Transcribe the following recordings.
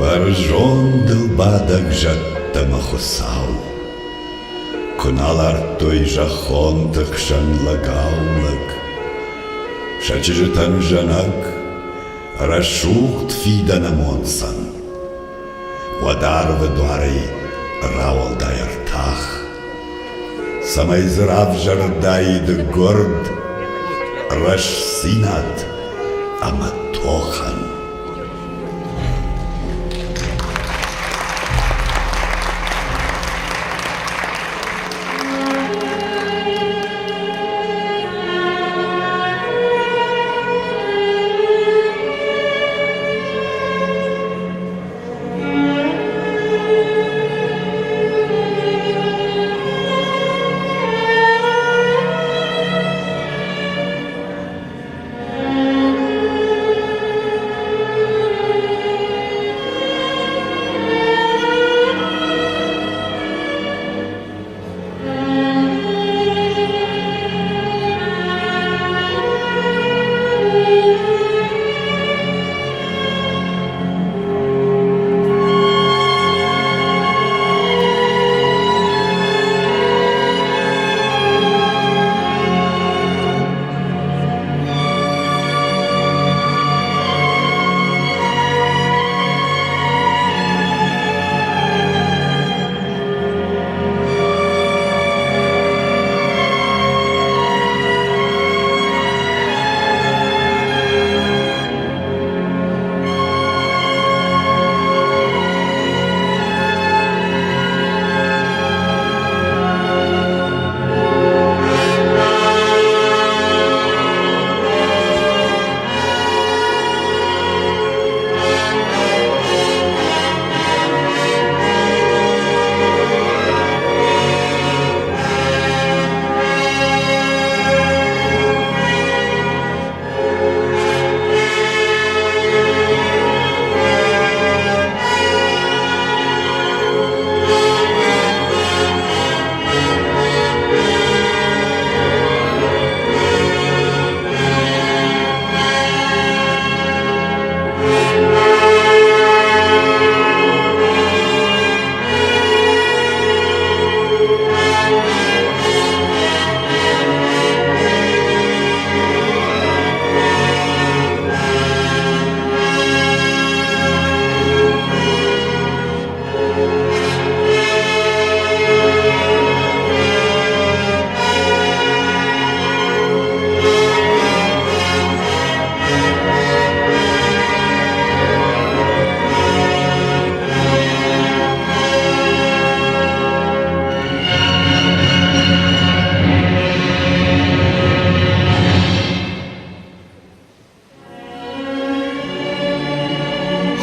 Бӕрзондыл бадӕг зӕдтӕ мӕ Хуыцау Куы нал ардтой зӕххонты хсӕн лӕгау-лӕг, Сӕ чызджытӕн зӕнӕг, рӕсугъд фидӕны монцӕн, Уӕд арвы дуарӕй рауӕлдай ӕртах, Цӕмӕй дзы равзӕрдаид гуырд рӕстдзинад ӕмӕ тохӕн.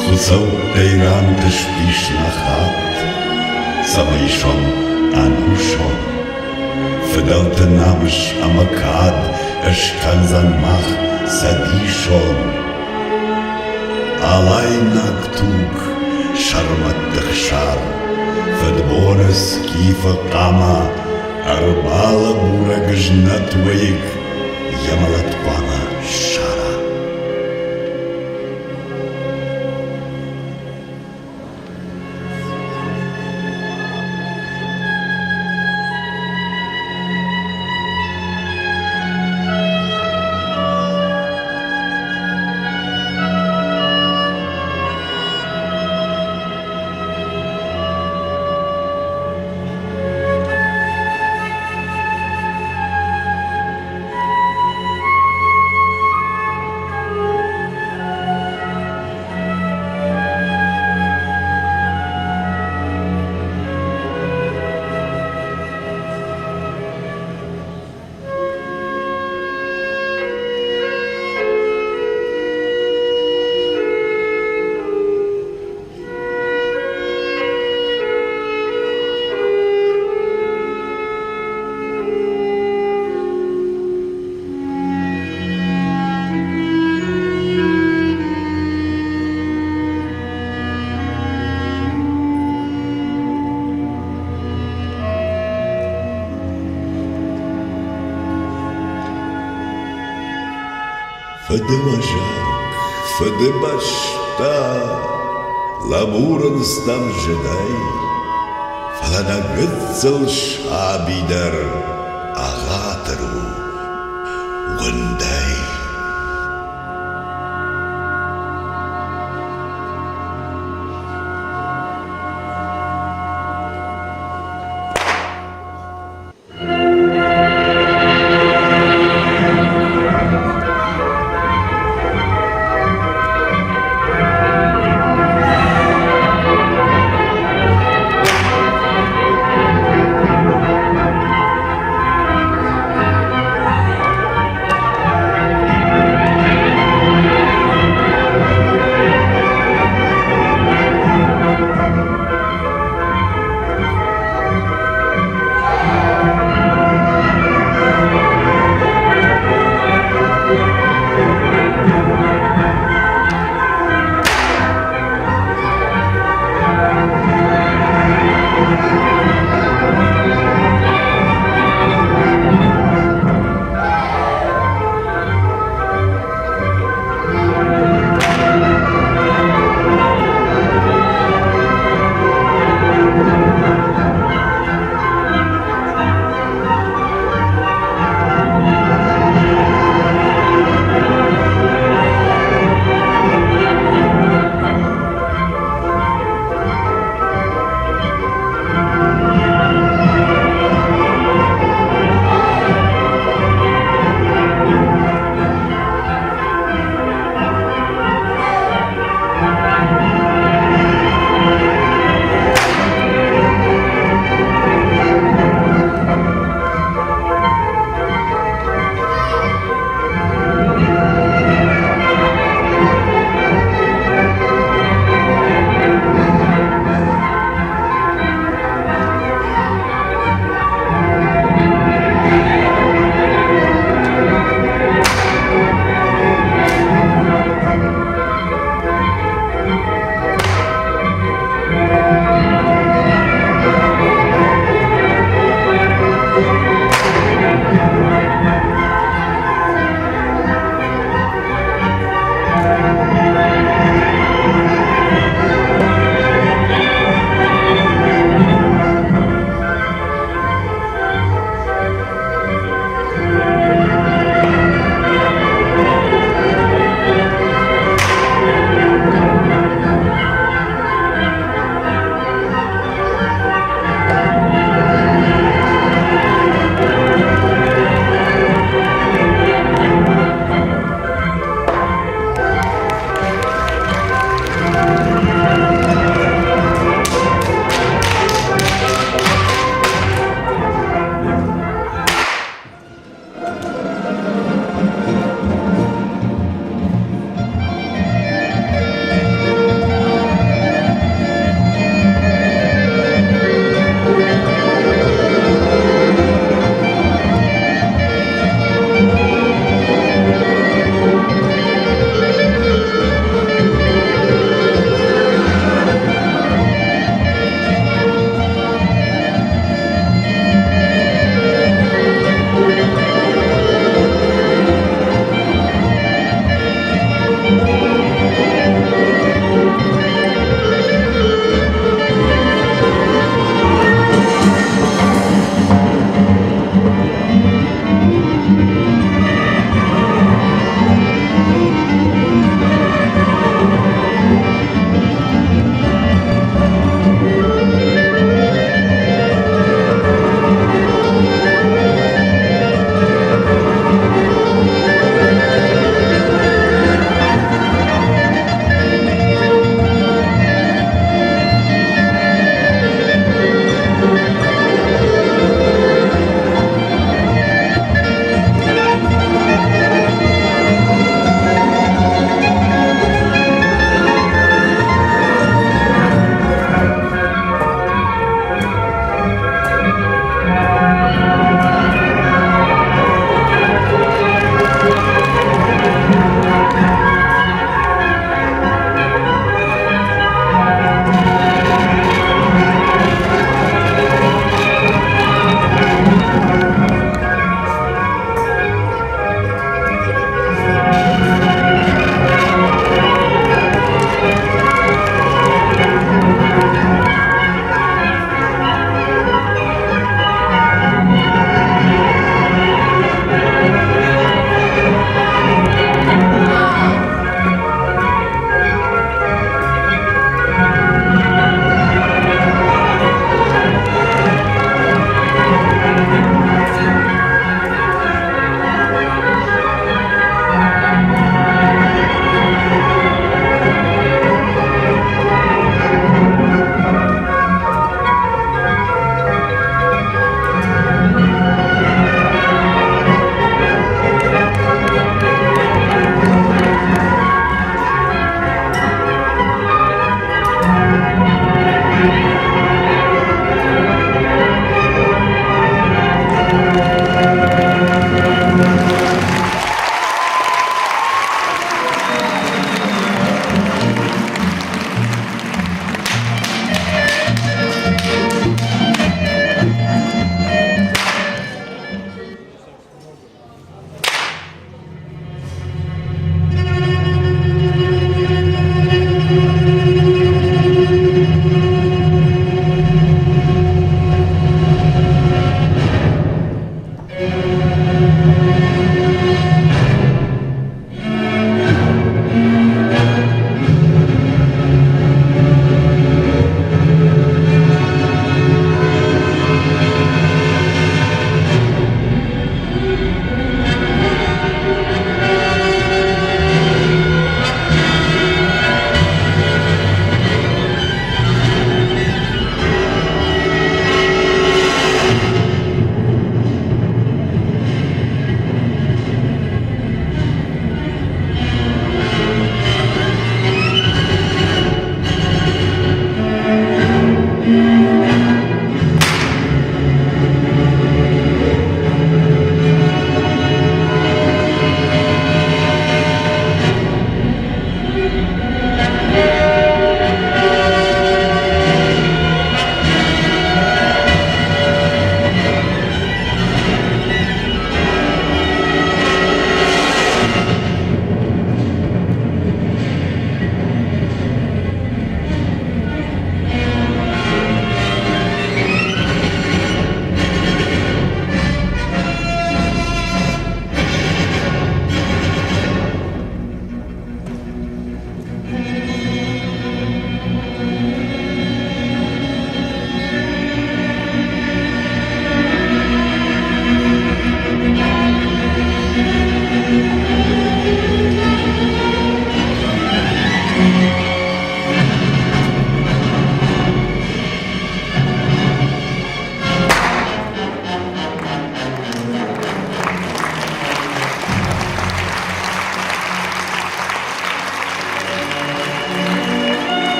Хуыцӕуттӕй рантыстис нӕ хатт, цӕмӕй сӕм ӕнусон. Фыдӕлты намыс ӕмӕ кад ыскӕндзӕн мах цӕдисон. Алайнаг туг, сӕрмӕтты хсар, фыдбоны скифы хъама, ӕрбалӕбурӕг ызнӕт уӕйыг йӕ мӕлӕт хъуамӕ ссара. Фыдыуӕзӕг, Фыдыбӕстӕ! Лӕбурынц дӕм зыдӕй, фӕлӕ нӕ гыццыл саби дӕр ӕгъатыр у уындӕй.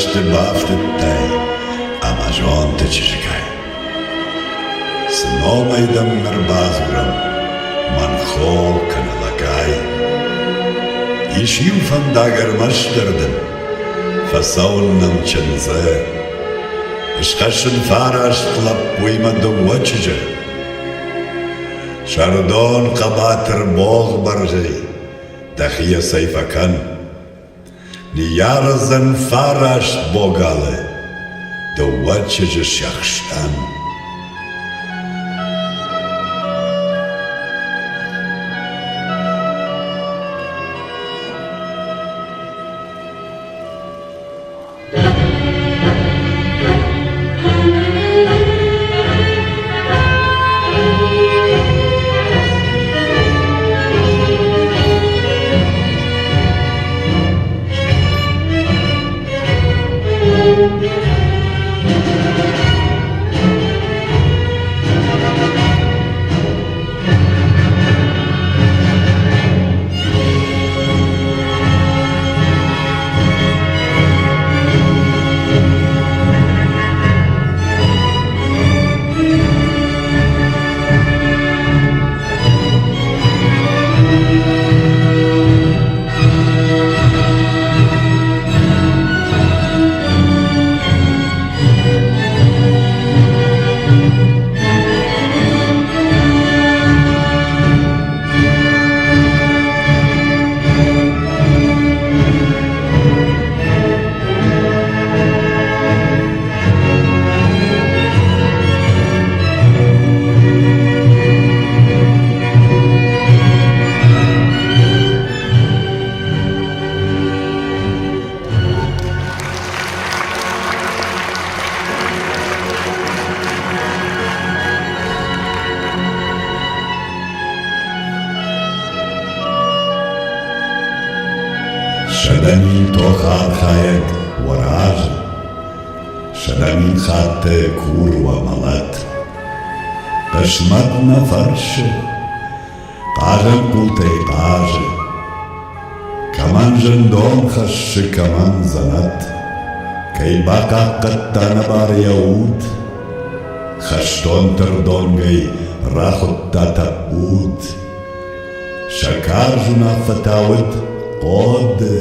хӕсты бафтыдтай Амазонты чызгай. Цы номӕй дӕм ныр бадзурӕм, мӕн хо кӕнӕ лӕгай? Ис иу фӕндаг ӕрмӕстдӕр дын, фӕцӕуын нӕм чындзы. Схӕссын фараст лӕппуимӕ дыууӕ чызджы. Сырдон хъӕбатыр богъбӕрзӕй, дӕхи йӕ цӕй фӕкӕн. Ныййардзӕн фараст богалы, дыууӕ чызджы сӕхсӕн. 100 000 тохы архайӕг уӕ разы, 100 000 хатты кур уӕ мӕлӕт. Хъысмӕт нӕ фӕрсы, хъазӕн хъултӕй хъазы. Кӕмӕн зындон хӕссы, кӕмӕн дзӕнӕт. Кӕй бахъахъхъӕдта нӕбары йӕ уд, Хӕстонты рдонгӕй рахуыдта тӕппуд. Сӕ карз уынаффӕтӕ уыд хъоды.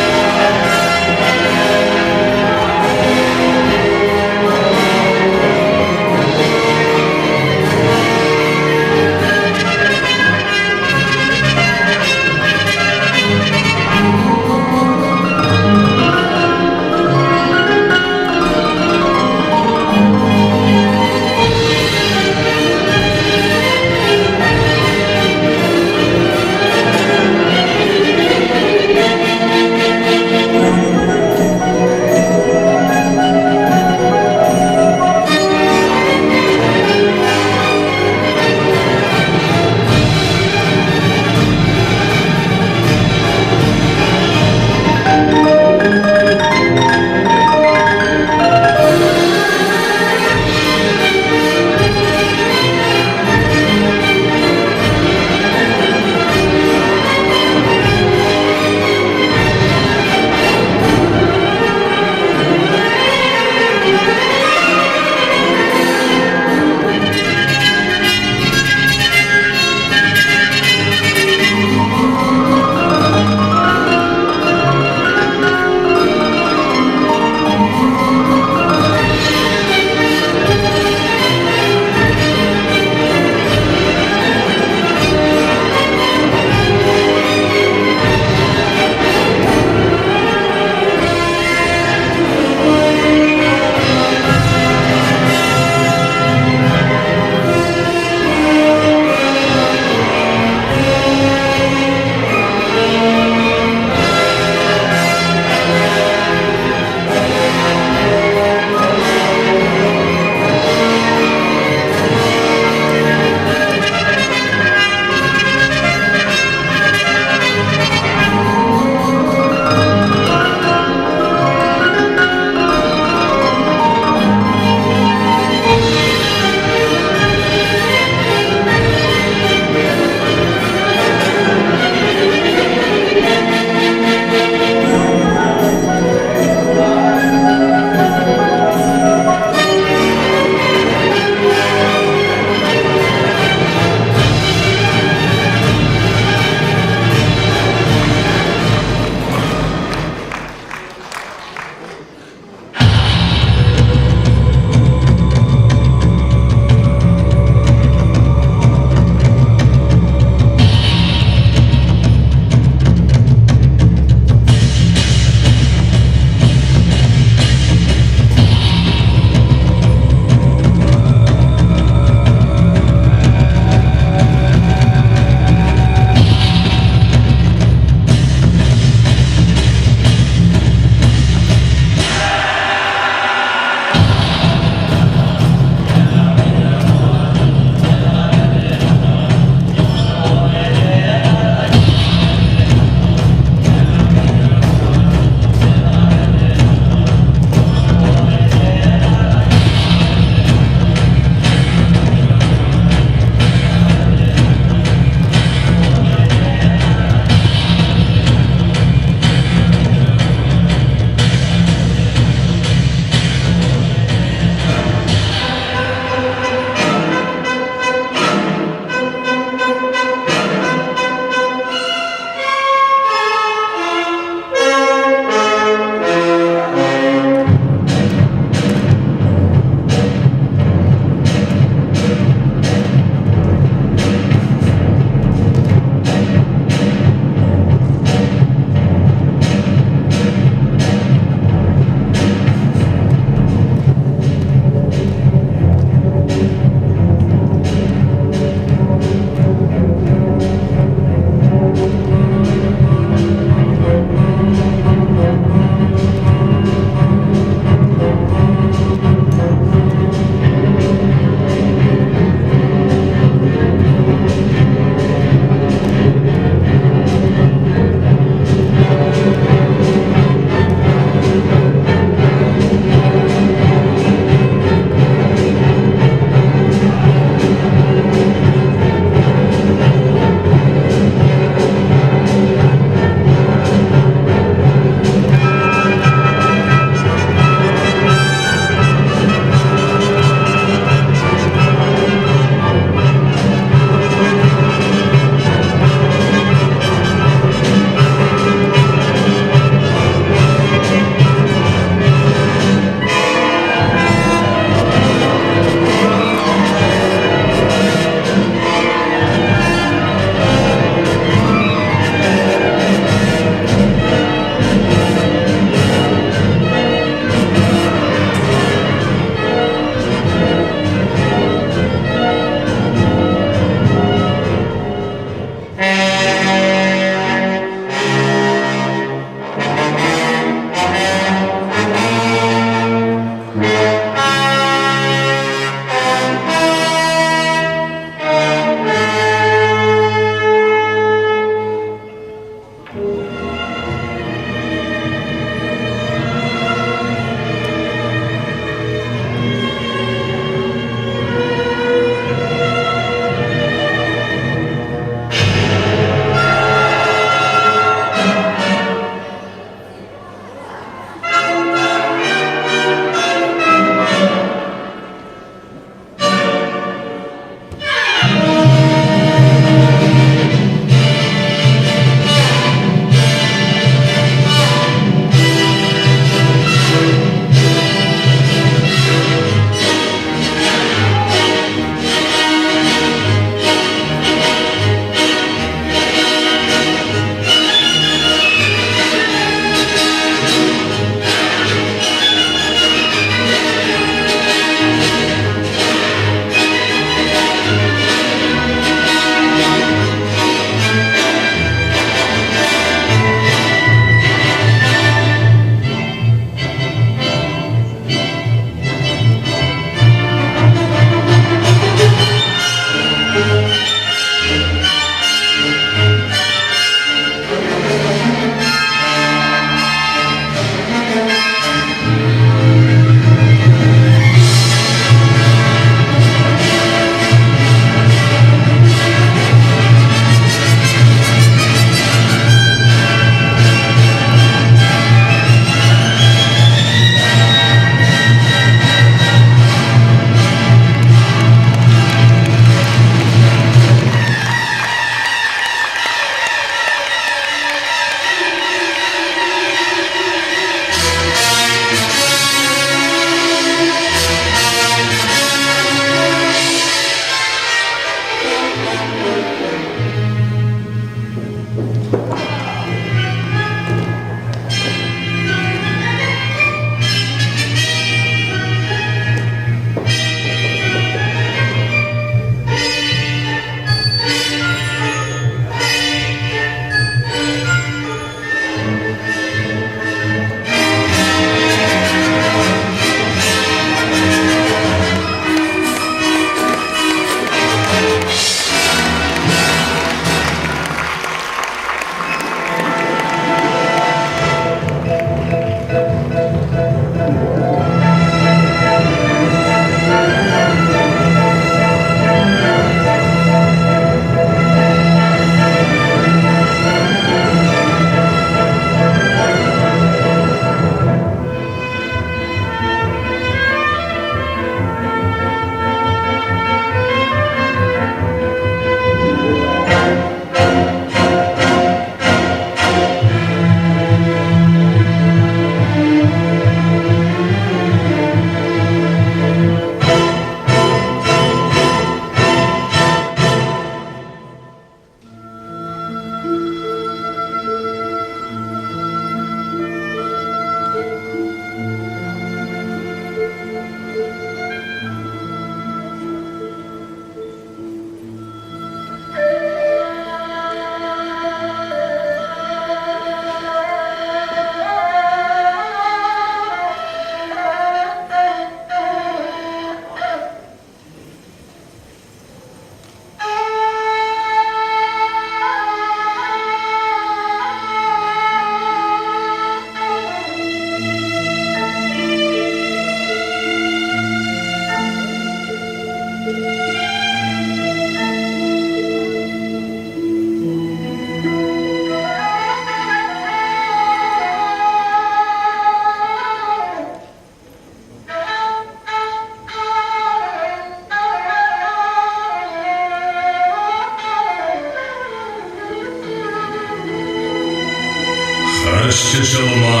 Хӕрзчысыл ма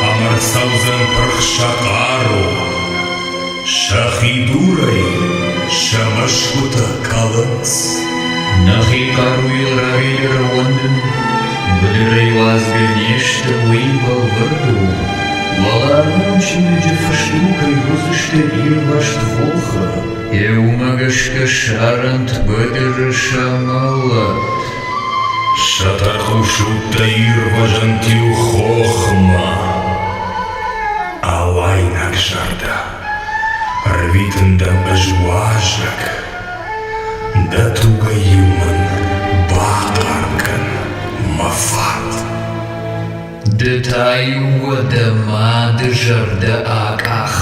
ӕмӕ рцӕудзӕн пырх сӕ хъару, Сӕхи дурӕй сӕ мӕсгуытӕ кӕлынц. Нӕхи хъаруйыл рагӕй ӕууӕндын, быдырӕй уадзгӕ не сты, уый бӕлвырд у. Уӕларвон чиныджы фыст у, кӕй уыдзысты ирвӕзт хохы. Йе уымӕ гӕсгӕ ссарӕнт быдыры сӕ мӕлӕт. Сӕ тӕрхъус удтӕ ирвӕзӕнт-иу хохмӕ. Алайнаг зӕрдӕ, ӕрвитын дӕм ӕз уазӕг, Дӕ тугӕй-иу мын бахъарм кӕн мӕ фат. Ды та-иу уӕдӕ мады зӕрдӕ акъах.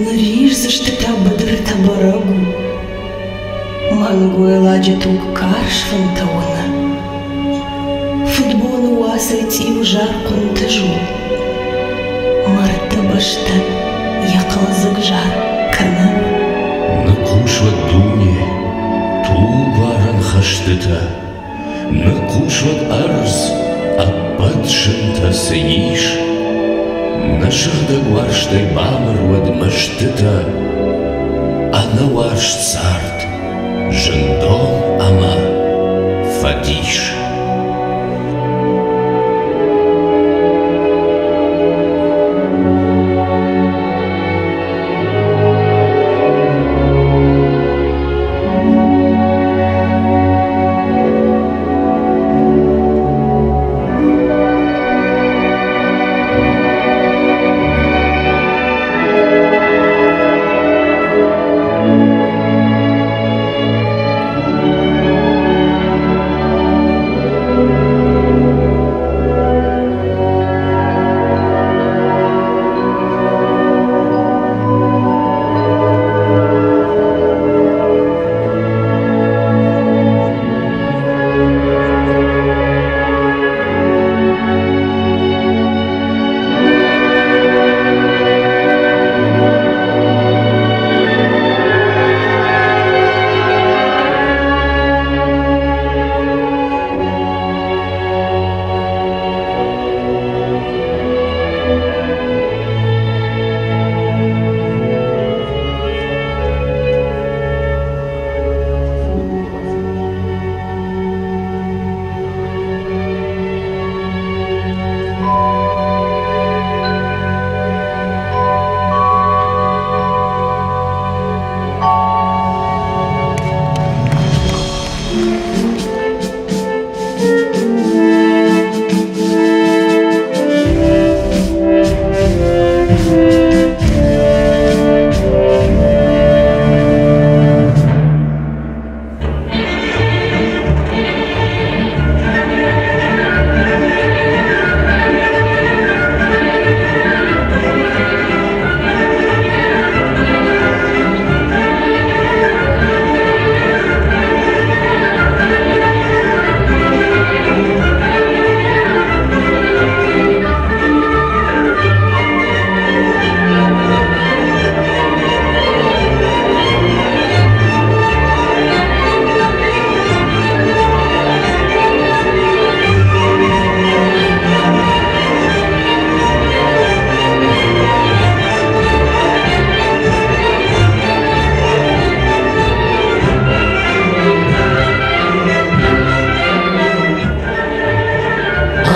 Нырриздзысты та быдыртӕ бӕрӕг у. Мӕнгуӕладжы туг карз фынтӕ уыны. Фыдбоны уацӕй цъиузар хъуынтыз у. Мӕрдты бӕсты йӕ хъӕлдзӕг зар кӕны. Ныхъхъус уӕд дуне, тугуарӕн хӕстытӕ, Ныхъхъус уӕд ӕрдз, ӕппӕт зынтӕ цы ис. Нӕ сыгъдӕг уарзтӕй бамыр уӕд мӕстытӕ, Ӕнӕуарзт цард, зындон ӕмӕ фӕдис.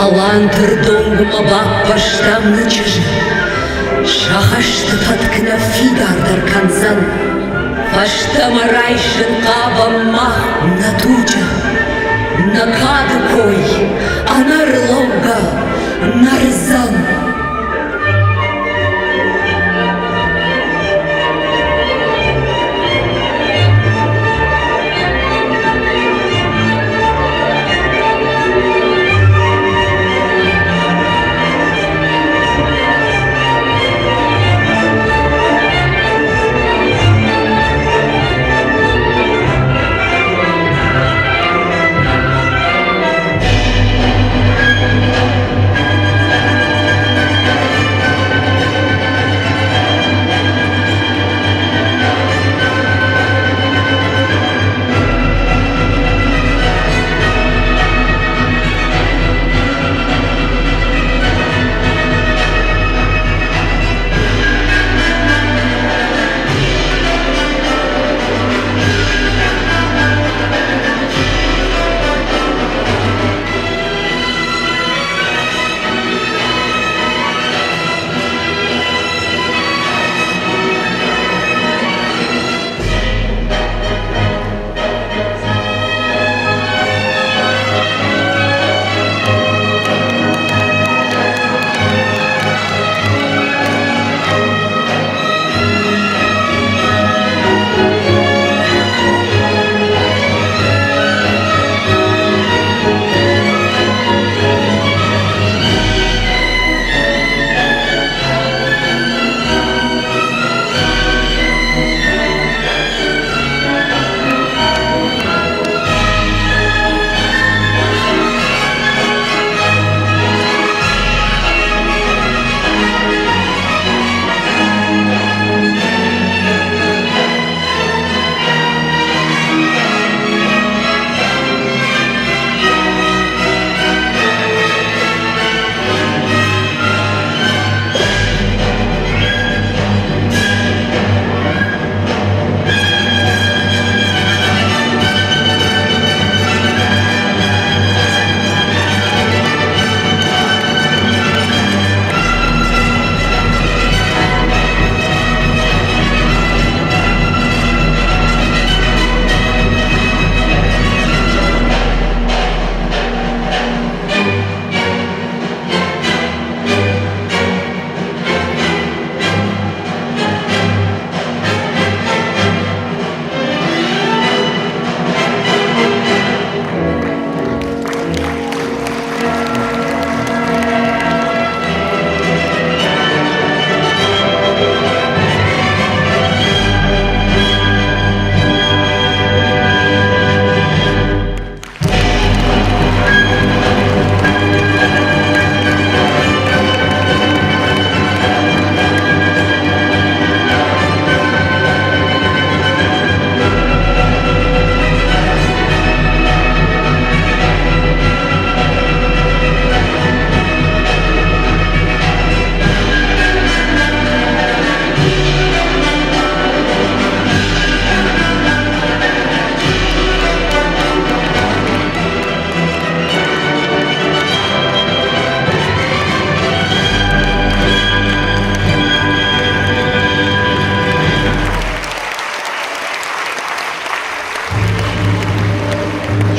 Аланты рдонгмӕ баппӕрстам нӕ чызджы. Сӕ хӕсты фӕтк нӕ фидардӕр кӕндзӕн. Фӕстӕмӕ райсын хъавӕм мах нӕ туджы. Нӕ кады кой ӕнӕрлӕугӕ нӕрдзӕн.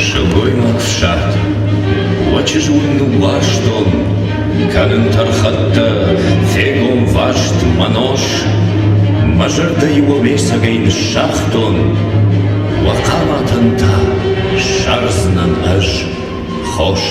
Сылгоймаг фсати, уӕ чызг уын ныууарзтон, Кӕнын тӕрхӕттӕ, фегом васт мӕ нос. Мӕ зӕрдӕйы уӕ ме цӕгӕй ныссагътон, Уӕ хъаматӕн та ссардзынӕн ӕз хос.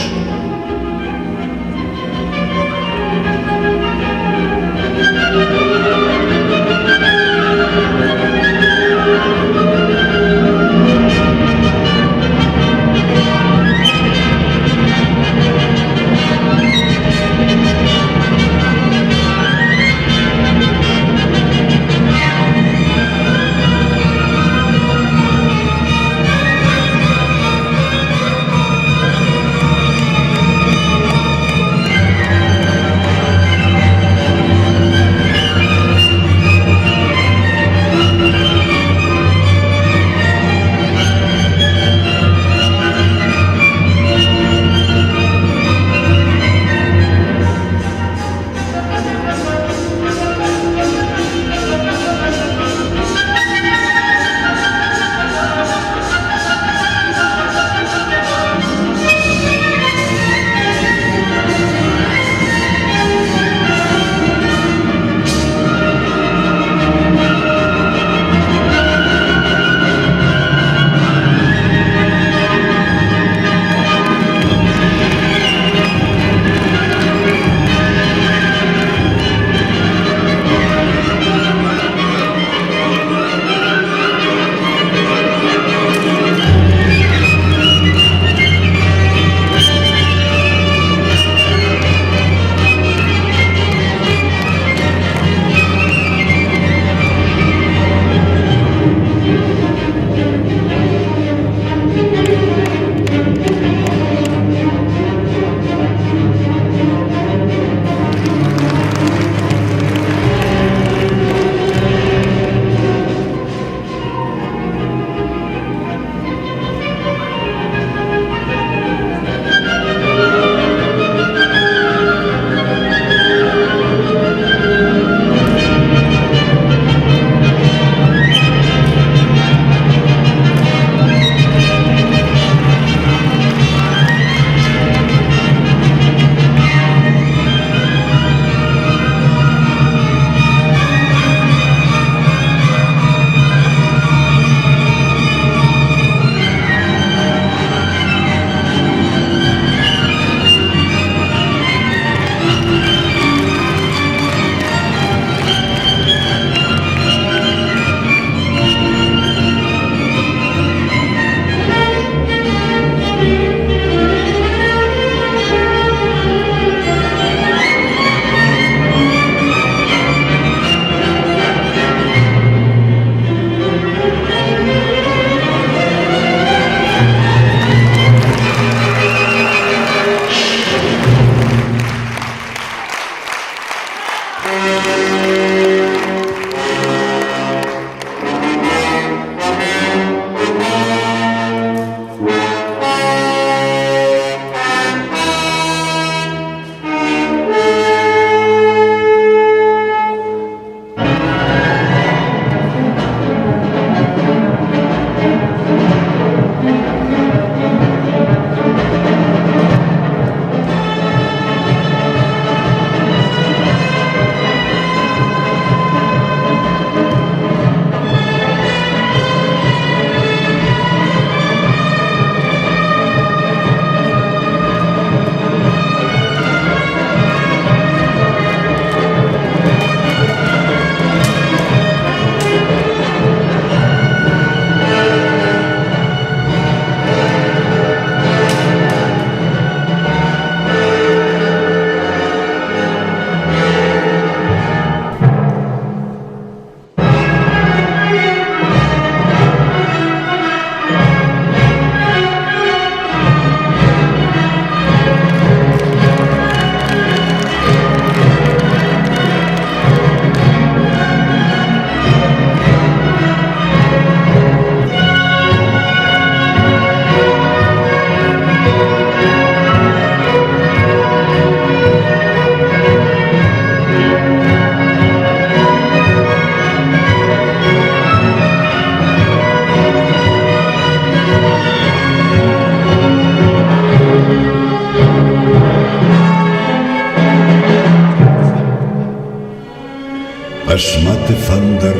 Хъысмӕты фӕндыр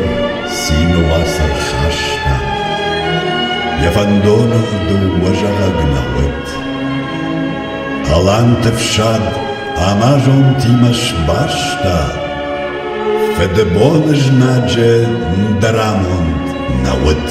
цины уац ӕрхаста, Йӕ фӕндоныл дыууӕ зӕгъӕг нӕ уыд. Аланты фсад Амазонтимӕ сбаста, Фыдыбоны знаджы ндӕр амонд нӕ уыд.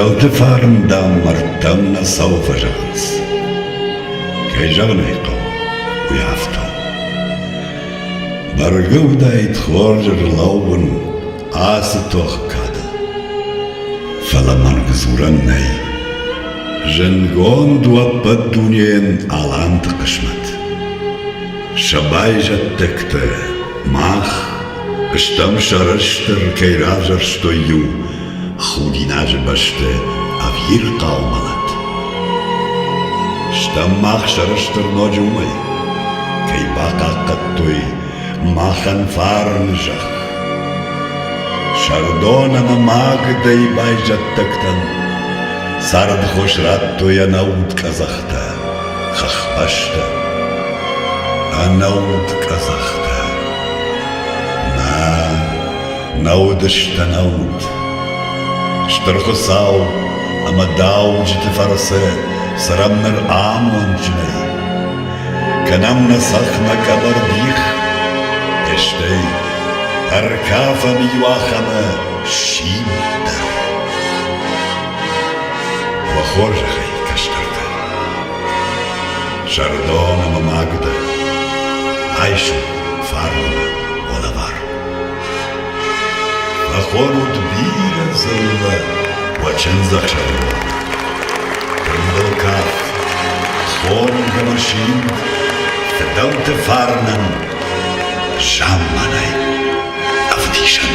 Фыдӕлты фарн, дам, мӕрдтӕм нӕ цӕуы фӕзӕгъынц. Кӕй зӕгъын ӕй хъӕуы, уый афтӕ у. Бӕргӕ уыдаид хорз ӕрлӕууын ацы тохы кадыл. Фӕлӕ мӕнг дзурӕн нӕй. Зындгонд у ӕппӕт дунейӕн аланты хъысмӕт. Сӕ байзӕддӕгтӕ мах стӕм сӕрыстыр, кӕй равзӕрстой иу худинаджы бӕсты ӕвирхъау мӕлӕт. Стӕм мах сӕрыстыр ноджы уымӕй, кӕй бахъахъхъӕдтой махӕн фарны зӕхх. Сырдон ӕмӕ Магдайы байзӕддӕгтӕн цардхос радтой ӕнӕуд къӕдзӕхтӕ, хӕхбӕстӕ. Ӕнӕуд къӕдзӕхтӕ. Нӕ, нӕ уыдысты ӕнӕуд. Стыр Хуыцау ӕмӕ дауджыты фӕрцы цӕрӕм ныр амондджынӕй. Кӕнӕм нӕ цӕхх нӕ къӕбӕр дих, стӕй ӕркафӕм иуахӕмы симд дӕр. Уӕ хорзӕхӕй, кӕстӕртӕ! Сырдон ӕмӕ Магда, айсут фарны уӕ лӕвар. Фӕхонут бирӕ дзыллӕ уӕ чындзӕхсӕвы бон. Тымбыл кафт, хонг ӕмӕ симд, фыдӕлты фарнӕн замманай ӕвдисӕн.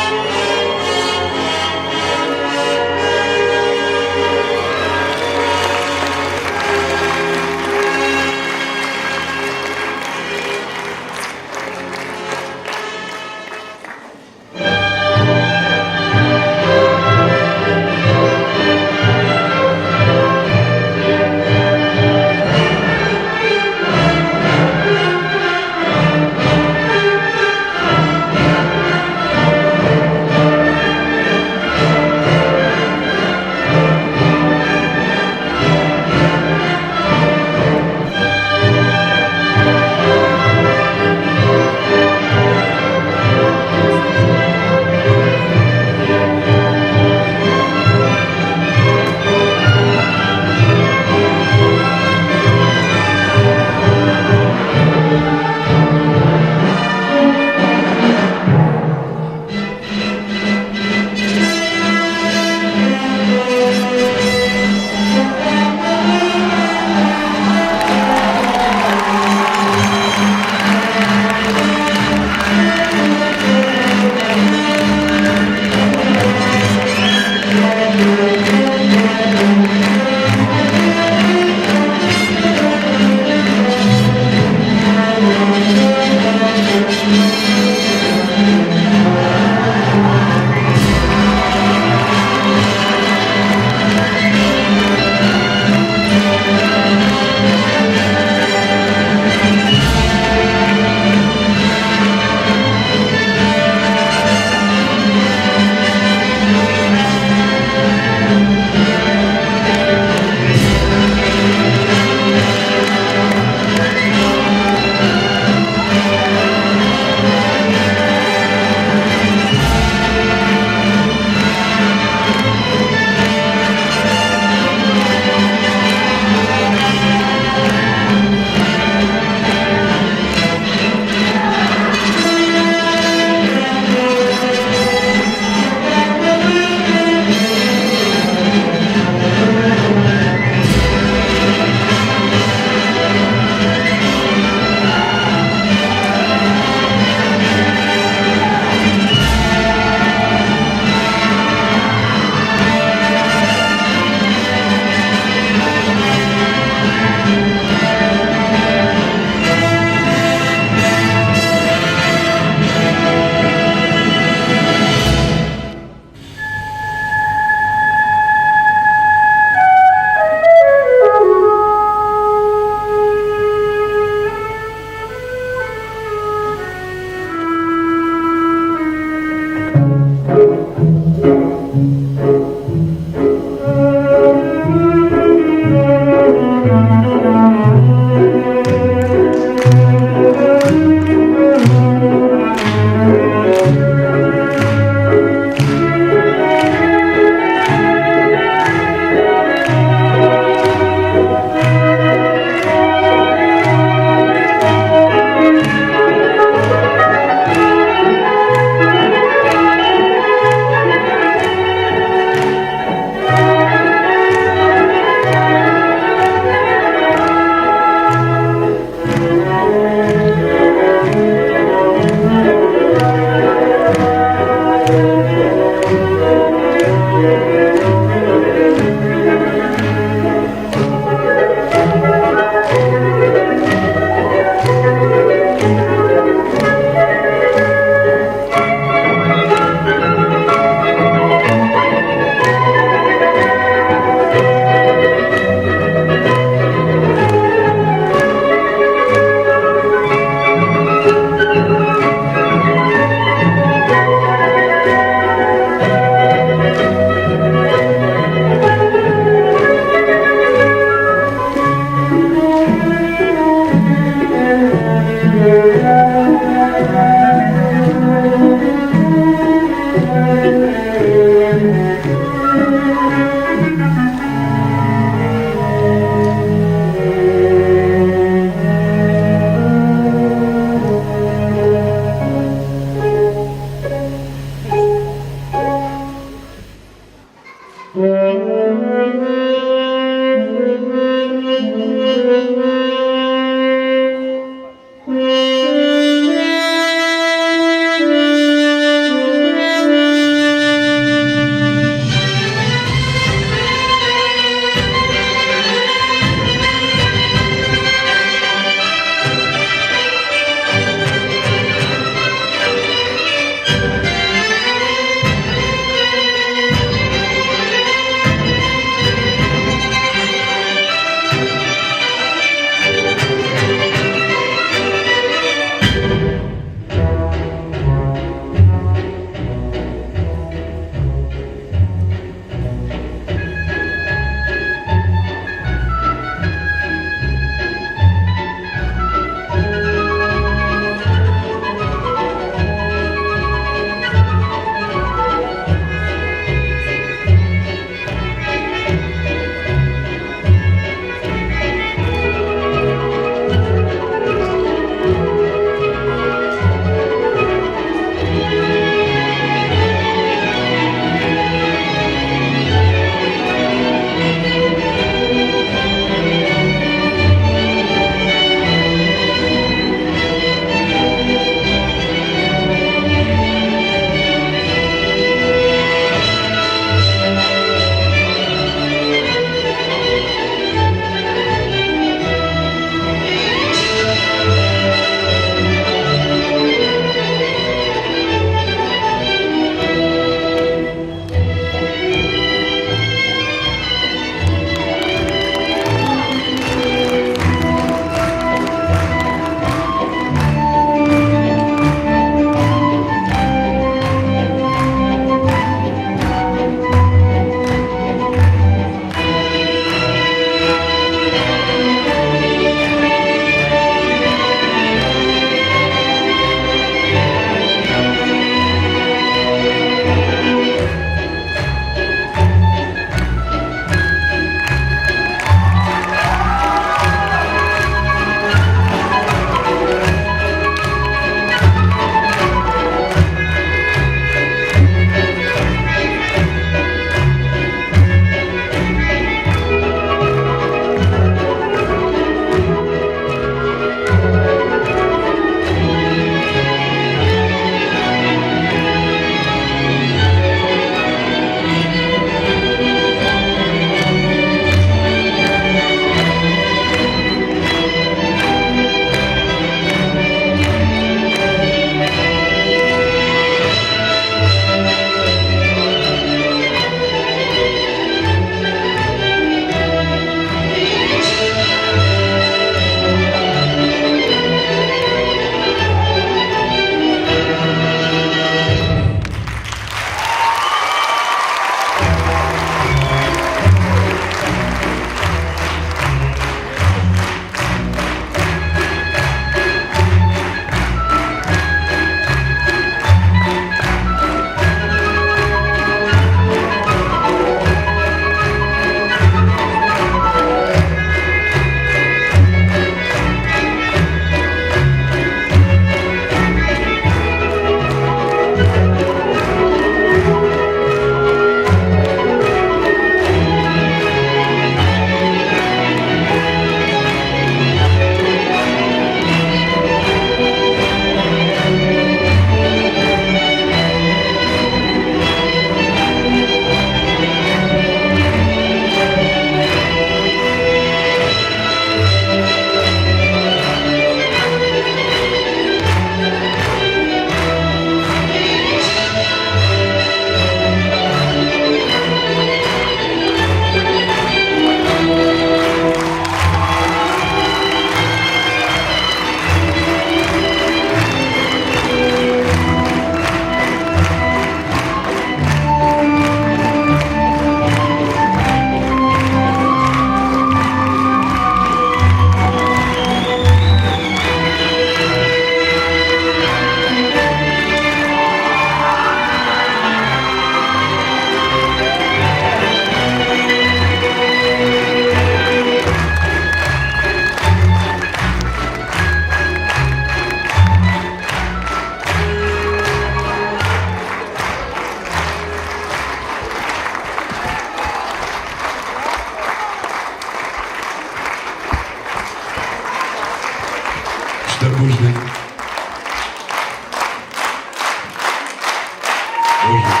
Бузныг.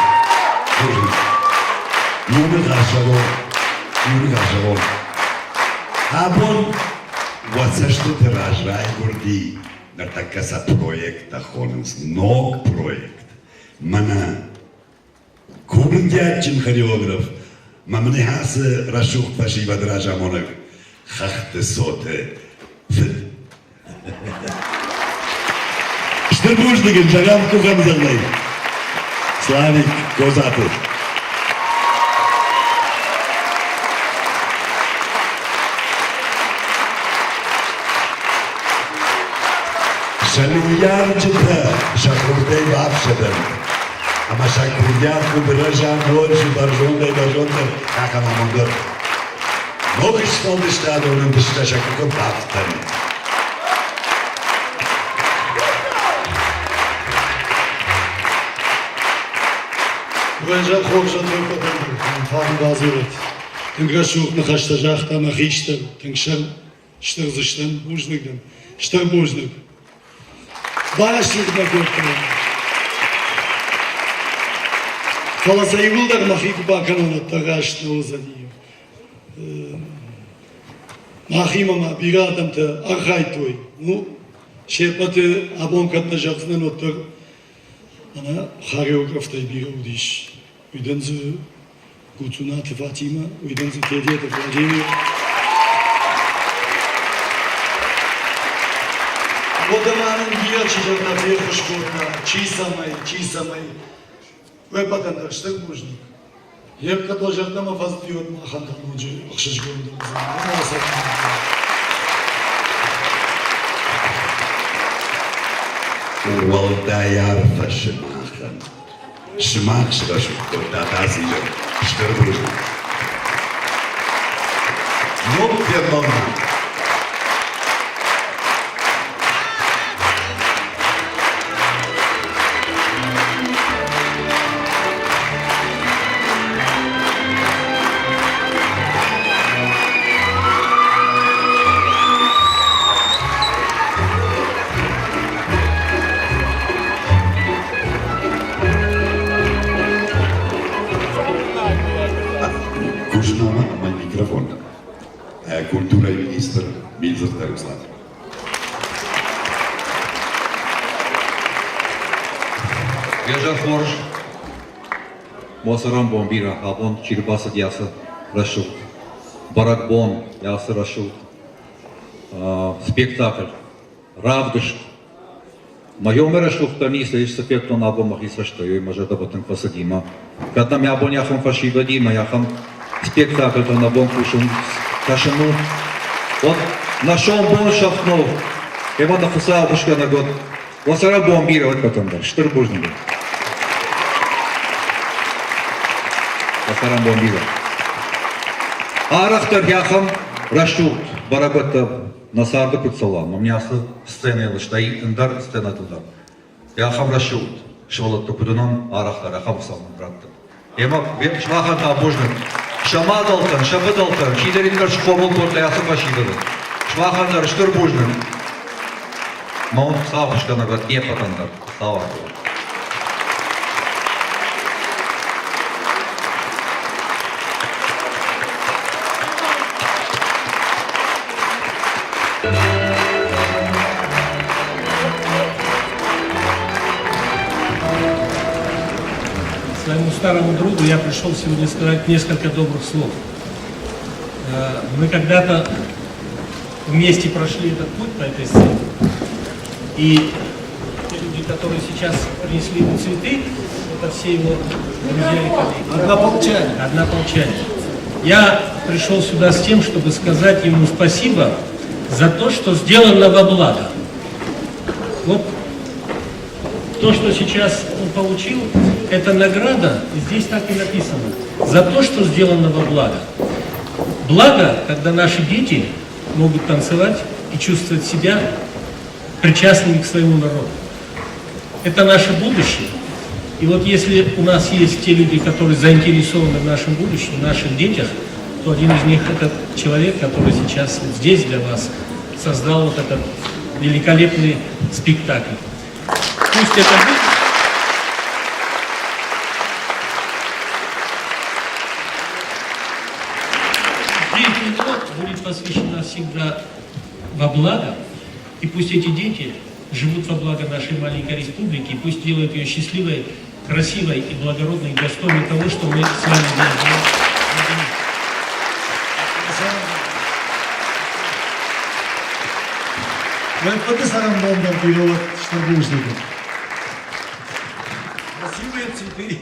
Бузныг. Иу ныхас зӕгъон, иу ныхас зӕгъон. Абон уӕ цӕстыты раз райгуырди, ныртӕккӕ сӕ проекттӕ хонынц, ног проект. Мӕнӕ курдиатджын хореограф ма мын ацы рӕсугъд фӕсивӕд разамонӕг хӕхты цоты фыд. Стыр бузныг ын зӕгъӕм къухӕмдзӕгъдӕй. Славик Козаты. Сӕ ныййарджытӕ сӕ хуртӕй бафсӕдӕнт, ӕмӕ сӕ курдиат куыд рӕза ноджы бӕрзондӕй-бӕрзонддӕр, ахӕм амондӕн. Ног сфӕлдыстадон ӕнтыстытӕ сӕ къухы бафтӕнт. Уӕзӕг хорзӕн фарн бадзурӕд. Тынг рӕсугъд ныхӕстӕ загъта мӕ хистӕр, тынг сӕр стырдзыстӕм, бузныг дын, стыр бузныг. Барӕсугъд нӕ кодтай. Фӕлӕ сӕ иууылдӕр мӕхи куы бакӕнон, уӕддӕр раст нӕ уыдзӕни. Махимӕ ма бирӕ адӕмтӕ архайдтой. Ну, се ппӕты абон кӕд нӕ зӕгъдзынӕн, уӕддӕр ӕнӕ хореографтӕй бирӕ уыдис. Уый дын дзы Гуцунаты Фатимӕ, уый дын дзы Тедеты Владимир. Уӕдӕ ма нын бирӕ чидӕртӕ феххуыс кодта, чи цӕмӕй, чи цӕмӕй. Уе ппӕтӕн дӕр стыр бузныг. Йе ппӕт уӕ зӕрдӕмӕ фӕцыди, уӕд махӕн та ноджы ӕхсызгондӕр уыдзӕн. Уӕлдай арфӕ сымахӕн. Сымах срӕсугъд кодтат ацы изӕр. Стыр бузныг. Ног фембӕлдмӕ! Кузнама ӕмӕ микрофон. Культурӕйы министр Милдзыхты Руслан. Изӕр хорз. Мӕ цӕрӕнбон бирӕ абон чи рбацыди ацы рӕсугъд бӕрӕгбон, ацы рӕсугъд спектакль, равдыст. Мӕ еумӕ рӕсугъддӕр ницы ис, цы федтон абон мӕхи цӕстӕй, уый мӕ зӕрдӕмӕ тынг фӕцыди мӕ. Кӕд нӕм абон ахӕм фӕсивӕди мӕ ахӕм спектакльтӕ нӕ бон кусын кӕсын у, уӕд нӕ сомбон сӕфт нӕу. Ӕмӕ нӕ Хуыцау хуысгӕнӕг уӕд. Уӕ цӕрӕнбон бирӕ уӕд фӕтӕндӕр. Стыр бузныг. Уӕ цӕрӕнбон бирӕ. Арӕхдӕр ахӕм рӕсугъд бӕрӕгбӕттӕ нӕ царды куыд цӕуа, мӕм ацы сценӕйыл, стӕй ӕндӕр сценӕтыл дӕр ахӕм рӕсугъд сывӕллӕтты куыд уынӕм, арӕхдӕр ахӕм цӕмӕн раттын. Ӕмӕ сымахӕн та бузныг. Сӕ мадӕлтӕн, сӕ фыдӕлтӕн, чидӕриддӕр схъомыл кодта ацы фӕсивӕды. Сымахӕн дӕр стыр бузныг. Мӕ уын Хуыцау хуысгӕнӕг уӕд не ппӕтӕн дӕр. Хуыцау арфӕ. Своему старому другу я пришел сегодня сказать несколько добрых слов. Мы когда-то вместе прошли этот путь по этой сцене. И те люди, которые сейчас принесли ему цветы, это все его друзья и коллеги. Однополчане. Однополчане. Я пришел сюда с тем, чтобы сказать ему спасибо за то, что сделано во благо. Вот то, что сейчас он получил, это награда, и здесь так и написано, за то, что сделано во благо. Благо, когда наши дети могут танцевать и чувствовать себя причастными к своему народу. Это наше будущее. И вот если у нас есть те люди, которые заинтересованы в нашем будущем, в наших детях, то один из них это человек, который сейчас вот здесь для вас создал вот этот великолепный спектакль. Пусть это будет. за, во благо, и пусть эти дети живут во благо нашей маленькой республики, и пусть делают ее счастливой, красивой и благородной, и достойной того, что мы с вами делаем. Уе ппӕты цӕрӕнбон дӕр бирӕ уӕд стыр бузныг. Красивые цветы.